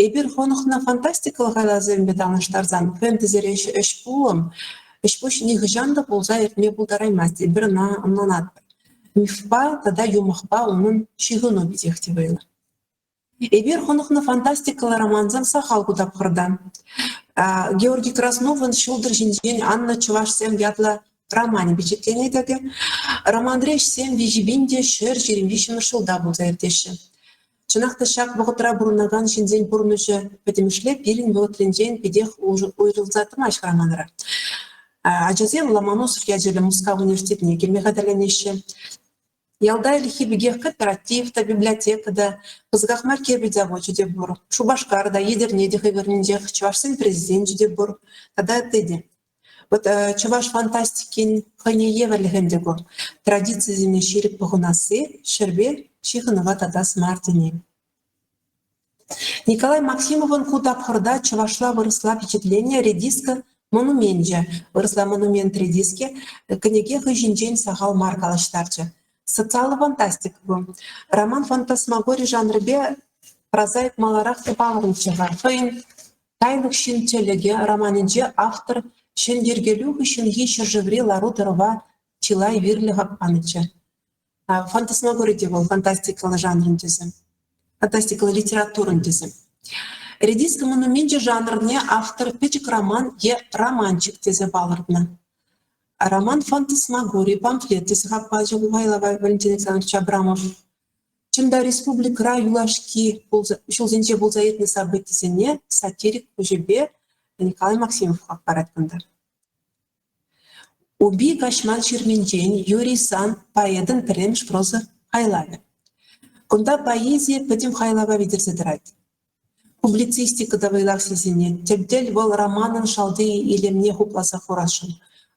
Эпир хӑнӑхнӑ фантастикӑллӑ хайлавсемпе танлаштарсан фэнтезире ӗҫ-пулӑм, ӗҫ-пуҫ нихӑҫан та пулса иртме пултараймасть, эпир ӑна ӑнланатпӑр. Мифпа тата юмахпа унӑн ҫыхӑну питех те вӑйлӑ. Эпир хӑнӑхнӑ фантастикӑллӑ романсем сахал ку тапхӑрта. Георгий Красновӑн «Ҫӑлтӑр ҫинчен аннӑ чӑвашсем» ятлӑ романӗ пичетленет акӑ. Романри ӗҫсем 3123 ҫулта пулса иртеҫҫӗ. Чӑнах та ҫак вӑхӑтра пурӑнакан ҫынсен пурнӑҫӗ пӗтӗмӗшле пирӗн вӑхӑтринчен питех уйрӑлса тӑмасть романра. Ачасем Ломоносов ячӗллӗ Мускав университетне килме хатӗрленеҫҫӗ. Ялта ӗлӗкхи пекех кооператив та, библиотека та, пысӑках мар кирпӗч завочӗ те пур. Шупашкар та, Етӗрне те хӑй вырӑнӗнчех, чӑвашсен президенчӗ те пур тата ытти те. Вӑт чӑваш фантастикин хӑйне евӗрлӗх ӗнтӗ ку. Традицисене ҫирӗп пӑхӑнасси ҫӗрпе ҫыхӑнӑва татас мар тени. Николай Максимовӑн ку тапхӑрта чӑвашла-вырӑсла пичетленнӗ редиска монуменчӗ (вырӑсла «Монумент редиски») кӗнеке хӑй ҫинчен сахал мар калаҫтарчӗ. Социаллӑ фантастика ку. Роман фантасмагори жанрӗпе прозаик маларах та палӑрнӑччӗ-ха. Хӑйӗн «Тайлӑк ҫын тӗлӗкӗ» романӗнче автор ҫӗнйӗркелӳ хыҫҫӑнхи ҫӗршыври лару-тӑрӑва чылай вирлӗ хак панӑччӗ. Фантасмагори те вӑл фантастикӑллӑ жанрӑн тӗсӗ, фантастикӑллӑ литературӑн тӗсӗ. Редиска монуменчӗ жанрне автор пӗчӗк роман е романчик тесе палӑртнӑ. Роман фантасмагори, памфлет тесе хак пачӗ ку хайлава Валентин Александрович Абрамов. Чӑн та республикӑра юлашки ҫулсенче пулса иртнӗ событисене сатирик куҫӗпе Николай Максимов хак парать кунта. Упи Каҫман ҫырминчен Юрий Сан поэтӑн пӗрремӗш проза хайлавӗ. Кунта поэзи пӗтӗм хайлава витӗрсе тӑрать. Публицистика та вӑйлах сисӗнет, тӗп-тӗл вӑл романӑн шалти илемне хупласа хурасшӑн.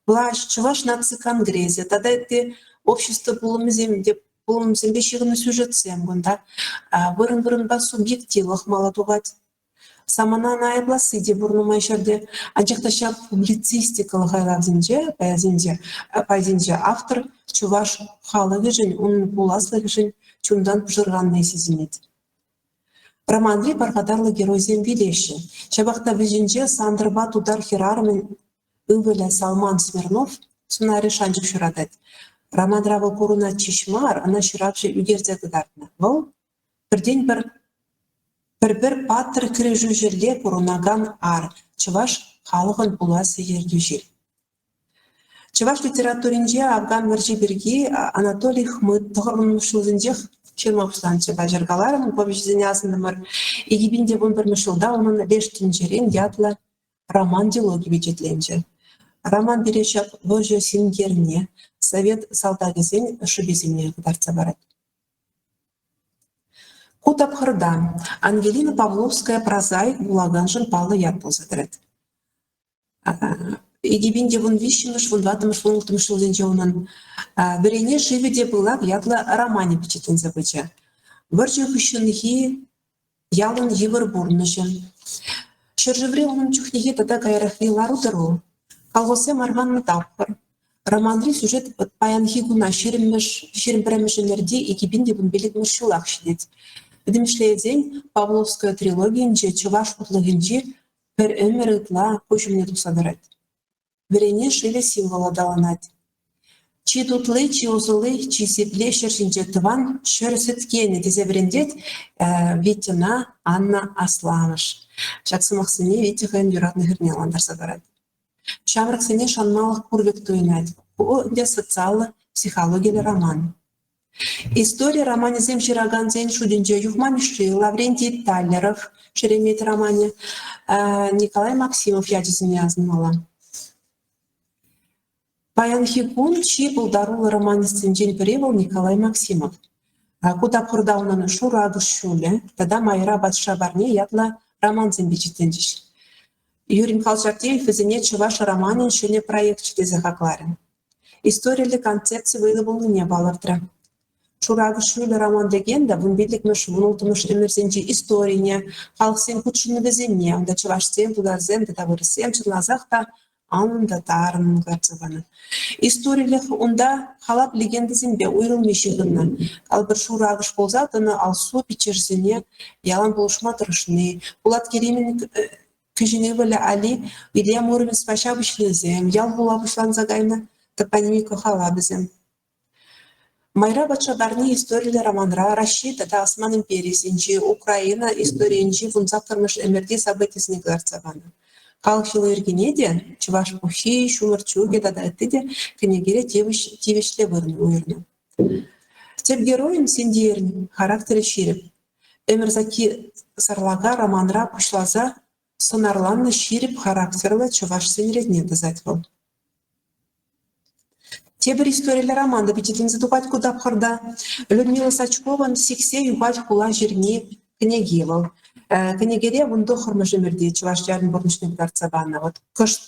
Влаҫ, Чӑваш наци конгресӗ тата ытти общество пулӑмӗсем те пулӑмсемпе ҫыхӑннӑ сюжетсем кунта вырӑн-вырӑнпа субъективлӑх мала тухать. Саманана айӑпласси те пур нумай ҫӗрте. Анчах та ҫак публицистикӑллӑ хайлавсенче, пайсенче, пайсенче автор чӑваш халӑхӗшӗн, унӑн пуласлӑхӗшӗн чунтан пӑшӑрханни сисӗнет. Романри пархатарлӑ геройсем вилеҫҫӗ. Ҫапах та вӗҫӗнче Сантӑрпа тутар хӗрарӑмӗн ывӑлӗ Салман Смирнов сӑнарӗ шанчӑк ҫуратать. Романра вӑл пурӑнать ҫеҫ мар, ӑна ҫыравҫӑ ӳкерсе кӑтартнӑ. Вӑл пӗртен-пӗр Пӗр-пӗр паттӑр кӗрешӳҫӗлле пурӑнакан ар, чӑваш халӑхӑн пулас ертӳҫи. Чӑваш литературинче Афган вӑрҫи пирки Анатолий Хмыт тӑхӑрвуннӑмӗш ҫулсенчех ҫырма пуҫланӑччӗ. Паҫӑр каларӑм, повеҫӗсене асӑнтӑмӑр. 2011 ҫулта унӑн «Леш тӗнчерен» ятлӑ роман-дилоги пичетленчӗ. Роман пире ҫак вӑрҫӑ синкерне, совет салтакӗсен шӑписене кӑтартса парать. Ку тапхӑрта Ангелина Павловская прозаик вулаканшӑн паллӑ ят пулса тӑрать. 2013-мӗш, 14-мӗш, 16-мӗш ҫулсенче унӑн «Вӗрене шывӗ те пылак» ятлӑ романӗ пичетленсе пычӗ. Вӑрҫӑ хыҫҫӑнхи ялӑн йывӑр пурнӑҫӗ, ҫӗршыври ун чухнехи тата каярахри лару-тӑру, колхозсем арканнӑ тапхӑр, романри сюжет паянхи куна ҫирӗммӗш, 21-мӗш ӗмӗрти 2015-мӗш ҫулах ҫитет. Пӗтӗмӗшле илсен, Павловская трилогийӗнче чӑваш хутлӑхӗнчи пӗр ӗмӗр ытла куҫ умне тухса тӑрать. Вӗрене шывӗ символ аталанать. Чи тутли, чи усӑлли, чи сипли ҫӗр ҫинче тӑван ҫӗр сӗткенӗ тесе вӗрентет Витьӑна Анна асламӑш. Ҫак сӑмахсене Витя хӑйӗн юратнӑ хӗрне ӑнлантарса парать. Ҫамрӑксене шанмалӑх пур пек туйӑнать. Ку ӗнтӗ социаллӑ психологиллӗ роман. Истори романӗсем ҫыракансен шутӗнче Юхма Мишши, Лаврентий Таллеров «Шеремет» романӗ, Николай Максимов ячӗсене асӑнмалла. Паянхи кун чи пултаруллӑ романистсенчен пӗри вӑл Николай Максимов. Ку тапхӑрта унӑн «Шур акӑш ҫулӗ» тата «Майра патша парни» ятлӑ романсем пичетленчӗҫ. Юрий Михайлович Артемьев вӗсене чӑваш романӗн ҫӗнӗ проекчӗ тесе хакларӗ. Историллӗ концепци вӑйлӑ пулнине палӑртрӗ. Шуракӑш ҫулӗ роман-легенда 15-мӗш, 16-мӗш ӗмӗрсенчи историне, халӑхсен хутшӑнӑвӗсене, унта чӑвашсем, тутарсем тата вырӑссем чӑнласах та анлӑн та тарӑннӑн кӑтартса панӑ. Историлӗх унта халап-легендӑсемпе уйрӑлми ҫыхӑннӑ. Калӑпӑр, шуракӑш пулса тӑнӑ Алсу пиччӗшӗсене ялан пулӑшма тӑрӑшни, Пулат Керимӗн Кӗҫӗн ывӑлӗ Али Илья Муромецпа ҫапӑҫнисем, ял-хула пуҫланса кайнӑ топонимика халапӗсем. Майра патша парни историллӗ романра Раҫҫей тата Осман империйӗсенчи, Украина историйӗнчи 18-мӗш ӗмӗрти событисене кӑтартса панӑ. Халӑх йӑли-йӗркине те, чӑваш пуххи, ҫумӑр чӳкӗ тата ытти те кӗнекере тивӗҫлӗ вырӑн уйӑрнӑ. Тӗп геройӑн Сентиерӗн характерӗ ҫирӗп. Ӗмӗрсакки сарлака романра пуҫласа сӑнарланнӑ ҫирӗп характерлӑ чӑвашсен ретне тӑсать вӑл. Тепӗр историллӗ роман та пичетленсе тухать ку тапхӑрта. Людмила Сачкован «Сиксе юхать хула ҫырми» кӗнеки вӑл. Кӗнекере 19-мӗш ӗмӗрте чӑваш ялӗн пурнӑҫне кӑтартса панӑ. Вӑт кӑшт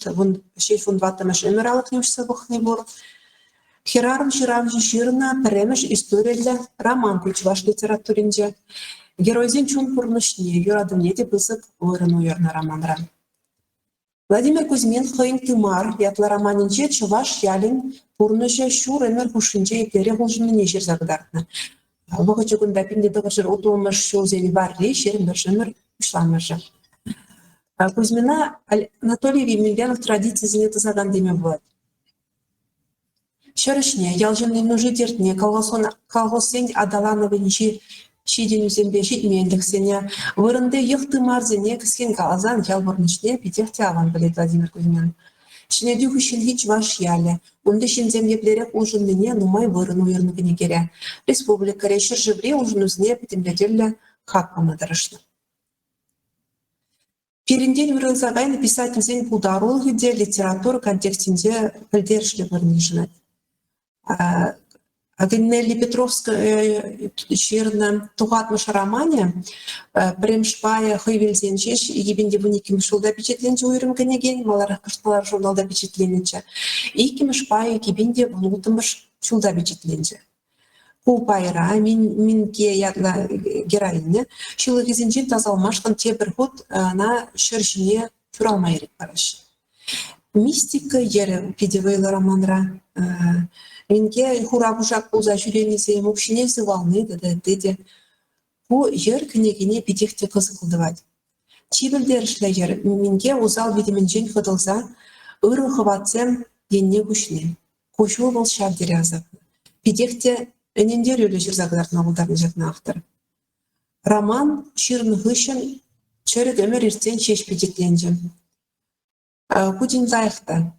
ҫеҫ 14-мӗш ӗмӗр алӑкне уҫса пӑхни пур. Хӗрарӑм ҫыравҫӑ ҫырнӑ пӗрремӗш историллӗ роман ку чӑваш литературинче. Геройсен чун пурнӑҫне, юратӑвне те пысӑк вырӑн уйӑрнӑ романра. Владимир Кузьмин хӑйӗн «Тымар» ятлӑ романӗнче чӑваш ялӗн пурнӑҫӗ ҫур ӗмӗр хушшинче еплерех улшӑннине ҫырса кӑтартнӑ. Вӑхӑчӗ кунта 1930-мӗш ҫулсен варри, 21-мӗш ӗмӗр пуҫламӑшӗ. Кузьмина Анатолий Емельянов традицисене тӑсакан теме пулать. Ҫӗр ӗҫне, ял ҫыннин нуши-тертне, колхозсен аталанӑвӗнчи ҫитӗнӳсемпе ҫитменлӗхсене, вырӑнти йӑх-тымарсене кӗскен каласан ял пурнӑҫне питех те аван пӗлет Владимир Кузьмин. Ҫӗнетӳ хыҫҫӑнхи чӑваш ялӗ, унти ҫынсем еплерех улшӑннине нумай вырӑн уйӑрнӑ кӗнекере, республикӑри, ҫӗршыври улшӑнусене пӗтӗмлетӳллӗ хак пама тӑрӑшнӑ. Пирӗнтен уйрӑлса кайнӑ писательсен пултарулӑхӗ те литература контекстӗнче пӗлтерӗшлӗ вырӑн йышӑнать. Нелли Петровская ҫырнӑ «Тухатмӑш» романӗ пӗрремӗш пайӗ хӑй вилсен ҫеҫ 2012 ҫулта пичетленчӗ уйрӑм кӗнекен, маларах Кӑшталар журналта пичетленнӗччӗ. Иккӗмӗш пайӗ 2016 ҫулта пичетленчӗ. Ку пайра Минке ятлӑ героиня ҫылӑхӗсенчен тасалмашкӑн тепӗр хут ӑна ҫӗр ҫине ҫуралма ирӗк параҫҫӗ. Мистика йӗрӗ питӗ вӑйлӑ романра. Минке хура кушак пулса ҫӳренисем, укҫине сывални тата ытти те. Ку йӗр кӗнекене питех те кӑсӑклӑ тӑвать. Чи пӗлтерӗшлӗ йӗр Минке усал витӗмӗнчен хӑтӑлса ырӑ хӑватсем енне куҫни. Куҫу вӑл ҫав тери асаплӑ. Питех те ӗнентерӳллӗ ҫырса кӑтартма пултарнӑ ҫакна автор. Роман ҫырнӑ хыҫҫӑн чӗрӗк ӗмӗр иртсен ҫеҫ пичетленчӗ. Ку тин лайӑх та.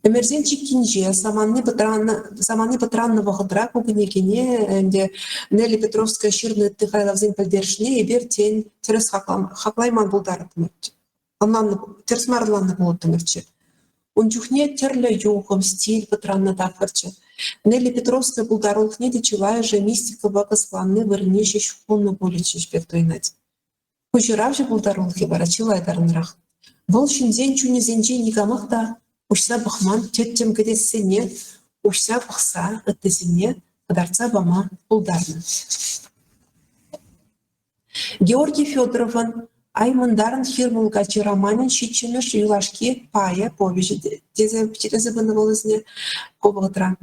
Ӗмӗрсен чиккинче самани пӑтраннӑ, самани пӑтраннӑ вӑхӑтра ку кӗнекене ӗнтӗ Нелли Петровская ҫырнӑ ытти хайлавсен пӗлтерӗшне эпир, тен, тӗрӗс хаклайман пултарӑттӑмӑр. Ӑнланнӑ, тӗрӗс мар ӑнланнӑ пулӑттӑмӑрччӗ. Ун чухне тӗрлӗ юхӑм, стиль пӑтраннӑ тапхӑрччӗ. Нелли Петровская пултарулӑхне те чылайӑшӗ мистикӑпа кӑсӑкланни вырӑнне ҫеҫ хунӑ пулӗччӗҫ пек туйӑнать. Ку ҫыравҫӑ пултарулӑхӗ вара чылай тарӑнрах. Вӑл ҫынсен чунӗсенче никамах та уҫса пӑхман тӗттӗм кӗтессене уҫса пӑхса ыттисене кӑтартса пама пултарнӑ. Георгий Федоровӑн «Аймӑнтарӑн хир мулкачи» романӗн ҫиччӗмӗш юлашки пайӗ повеҫӗ тесе пичетлесе пынӑ вӑл вӗсене ку вӑхӑтра.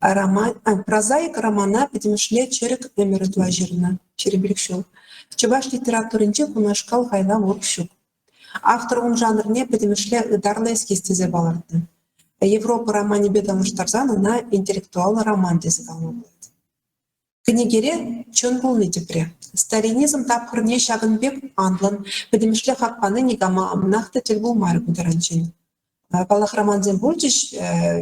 Роман, прозаик романа пӗтӗмӗшле чӗрӗк ӗмӗр ытла ҫырнӑ, 25 ҫул. Чӑваш литературинче кунашкал хайлав урӑх ҫук. Автор ун жанрне пӗтӗмӗшле ытарлӑ эскиз тесе палӑртнӑ. Европа романӗпе танлаштарсан ӑна интеллектуаллӑ роман тесе калама пулать. Кӗнекере чӑн пулни тӗпре. Сталинизм тапхӑрне ҫакӑн пек анлӑн, пӗтӗмӗшле хак пани никамӑнах та тӗл пулмарӗ ку таранччен. Паллах, романсем пулчӗҫ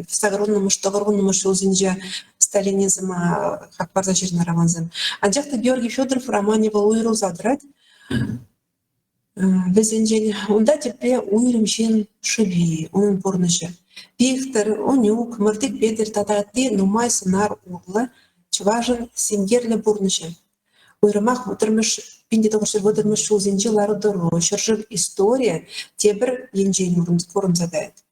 80-мӗш, 90-мӗш ҫулсенче сталинизма хак парса ҫырнӑ романсем. Анчах та Георгий Федоров романӗ вӑл уйрӑлса тӑрать. Вӗсенчен унта тӗпре уйрӑм ҫын шӑпи, унӑн пурнӑҫӗ. Пихтӗр, Унюк, Мӑртик Петӗр тата ытти нумай сӑнар урлӑ чӑвашӑн синкерлӗ пурнӑҫӗ. Уйрӑмах вӑтӑрмӗш 1930-мӗш ҫулсенчи лару-тӑру, ҫӗршыв историйӗ тепӗр енчен курӑнса каять.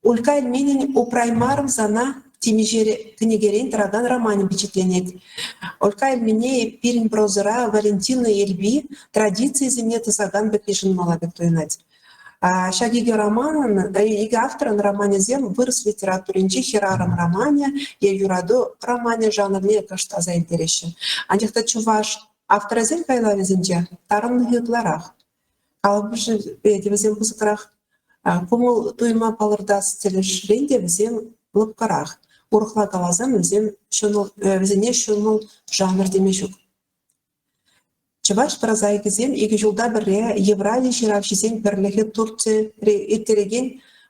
Улька Эльменӗн «Упраймарӑм сана» темиҫе кӗнекерен тӑракан романӗ пичетленет. Улька Эльмене пирӗн прозӑра Валентина Эльби традицийӗсене тӑсакан пек йышӑнмалла пек туйӑнать. Ҫак икӗ романӑн, икӗ авторӑн романӗсем вырӑс литературинчи хӗрарӑм романӗ е юрату романӗ жанрне кӑшт аса илтереҫҫӗ. Анчах та чӑваш авторӗсен хайлавӗсенче тарӑнлӑхӗ ытларах. Калӑпӑшӗпе те вӗсем пысӑкрах. Кӑмӑл туйӑма палӑртас тӗлӗшрен те вӗсем лӑпкӑрах. Урӑхла каласан, вӗсем ҫӑмӑл, вӗсене ҫӑмӑл жанр теме ҫук. Чӑваш прозаикӗсем икӗ ҫулта пӗрре Еврази ҫыравҫисен пӗрлӗхӗ Турцире ирттерекен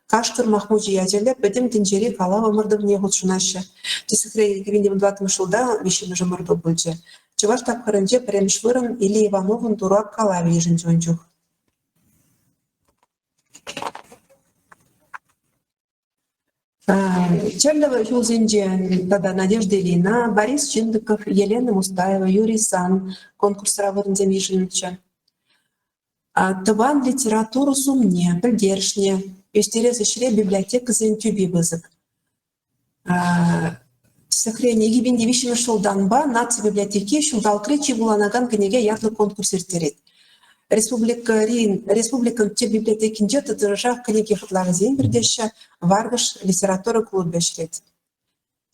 Кашкӑр Махмучӗ ячӗллӗ Пӗтӗм тӗнчери калав ӑмӑртӑвне хутшӑнаҫҫӗ. Тӗслӗхре 2014 ҫулта виҫҫӗмӗш ӑмӑрту пулчӗ. Чӑваш тапхӑрӗнче пӗрремӗш вырӑн Илле Ивановӑн «Турак» калавӗ йышӑнчӗ ун чух. Тӗрлӗ ҫулсенче тата Надежда Ильина, Борис Чиндыков, Елена Мустаева, Юрий Сан конкурсра вырӑнсем йышӑннӑччӗ. Тӑван литература сумне, пӗлтерӗшне ӳстерес ӗҫре библиотекӑсен тӳпи пысӑк. Тӗслӗхрен, 2003 ҫултанпа Наци библиотеки ҫулталӑкри чи вуланакан кӗнеке ятлӑ конкурс ирттерет. Республикӑри республикӑн тӗп библиотекинче тӑтӑшах кӗнеке хӑтлавӗсем иртеҫҫӗ, Варкӑш литература клубӗ ӗҫлет.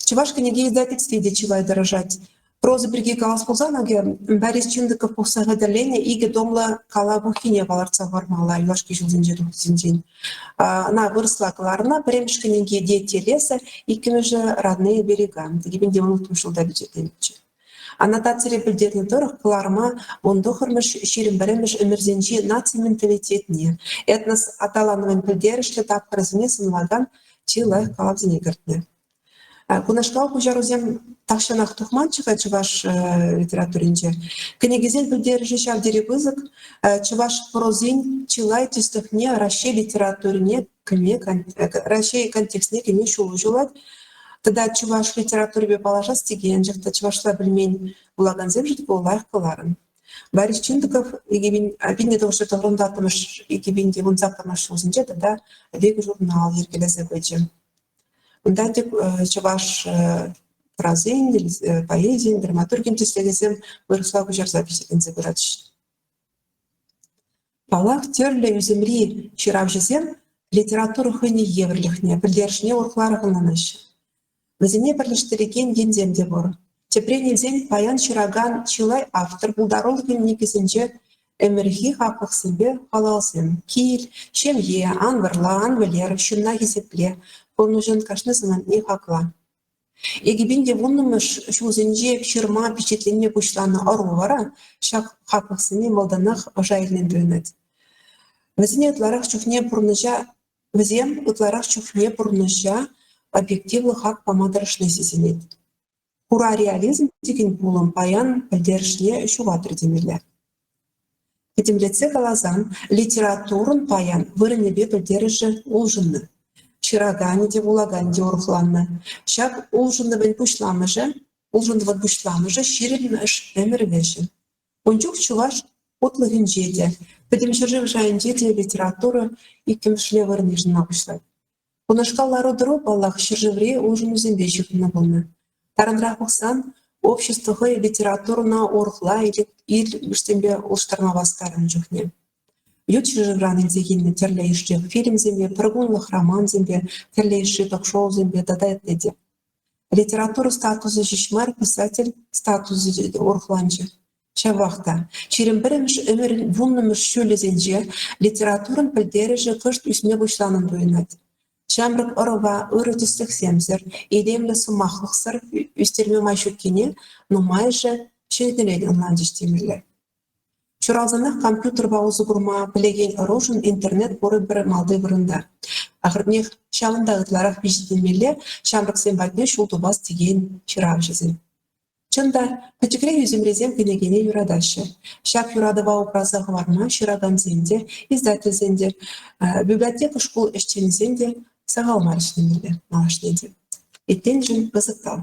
Чӑваш кӗнеке издательстви те чылай тӑрӑшать. Проза пирки калас пулсан, акӑ, Борис Чиндыков пухса хатӗрленӗ икӗ томлӑ калав пуххине палӑртса хӑвармалла юлашки ҫулсенче тухнисенчен. Ӑна вырӑсла кӑларнӑ. Пӗрремӗш кӗнеки «Дети леса», иккӗмӗшӗ «Родные берега». 2016 ҫулта пичетленнӗччӗ. Аннотацире пӗлтернӗ тӑрӑх, кӑларӑма 19-мӗш, 21-мӗш ӗмӗрсенчи наци менталитетне, этнос аталанӑвӗн пӗлтерӗшлӗ тапхӑрӗсене сӑнлакан чи лайӑх калавсене кӗртнӗ. Кунашкал куҫарусем тахҫанах тухманччӗ-ха чӑваш литературинче. Кӗнекесен пӗлтерӗшӗ ҫав тери пысӑк. Чӑваш прозин чылай тӗслӗхне Раҫҫей литературине кӗме, Раҫҫей контекстне кӗме ҫул уҫӑлать. Тата чӑваш литературипе паллашас текен, анчах та чӑвашла пӗлмен вулакансемшӗн ку лайӑх кӑларӑм. Борис Чиндыков 1994 2018 ҫулсенче тата Век журнал йӗркелесе пычӗ. Унта тӗп чӑваш прозин, поэзин, драматургин тӗслӗхӗсем вырӑсла куҫарса пичетленсе пыратчӗҫ. Паллах, тӗрлӗ ӳсӗмри ҫыравҫӑсем литература хӑйне евӗрлӗхне, пӗлтерӗшне урӑхларах ӑнланаҫҫӗ. Вӗсене пӗрлештерекен енсем те пур. Тӗпрен илсен, паян ҫыракан чылай автор пултарулӑхӗн никӗсӗнче ӗмӗрхи хаклӑхсемпе халалсем: кил, ҫемье, ан вӑрла, ан вӗлер, ҫынна хисепле, пурнӑҫӑн кашни самантне хакла. 2010-мӗш ҫулсенче ҫырма, пичетленме пуҫланӑ ӑру вара ҫак хаклӑхсене малтанах ӑша илнӗн туйӑнать. Вӗсене ытларах чухне пурнӑҫа вӗсем ытларах чухне пурнӑҫа объективлӑ хак пама тӑрӑшни сисӗнет. Хура реализм текен пулӑм паян пӗлтерӗшне ҫухатрӗ темелле. Пӗтӗмлетсе каласан, литературӑн паян вырӑнӗпе пӗлтерӗшӗ улшӑннӑ. Ҫыраканӗ те, вулаканӗ те урӑхланнӑ. Ҫак улшӑнӑвӑн пуҫламӑшӗ улшӑнӑвӑн пуҫламӑшӗ ҫирӗммӗш ӗмӗр вӗҫӗ. Ун чух чӑваш хутлӑхӗнче те, пӗтӗм ҫӗршыв шайӗнче те литература иккӗмӗшле вырӑн йышӑнма пуҫлать. Кунашкал лару-тӑру, паллах, ҫӗршыври улшӑнусемпе ҫыхӑннӑ пулнӑ. Тарӑнрах пӑхсан, общество хӑй литературӑна урӑхла илӗшсемпе улӑштарма васкарӗ ун чухне. Ют ҫӗршывран илсе килнӗ тӗрлӗ йышши фильмсемпе, пӗркунлӑх романсемпе, тӗрлӗ йышши ток-шоусемпе тата ытти те. Литература статусӗ ҫеҫ мар, писатель статусӗ те урӑхланчӗ. Ҫавах та, 21-мӗш ӗмӗрӗн вуннӑмӗш ҫулӗсенче литературӑн пӗлтерӗшӗ кӑшт ӳсме пуҫланӑн туйӑнать. Ҫамрӑк ӑрӑва ырӑ тӗслӗхсемсӗр, илемлӗ сӑмахлӑхсӑр ӳстерме май ҫуккине нумайӑшӗ ҫӗнӗрен ӑнланчӗҫ темелле. Ҫуралсанах компьютерпа усӑ курма пӗлекен ӑрушӑн интернет пурӗпӗр малти вырӑнта. Ахӑртнех, ҫавӑнта ытларах пичетленмелле ҫамрӑксем патне ҫул тупас текен ҫыравҫӑсем. Чӑн та, пӗчӗкрех ӳсӗмрисем кӗнекене юратаҫҫӗ. Ҫак юратӑва упраса хӑварма ҫыракансен те, издательсен те, библиотека шкул ӗҫченӗсен те сахал мар ӗҫлемелле малашне те. Иттеншӗн пысӑк тав.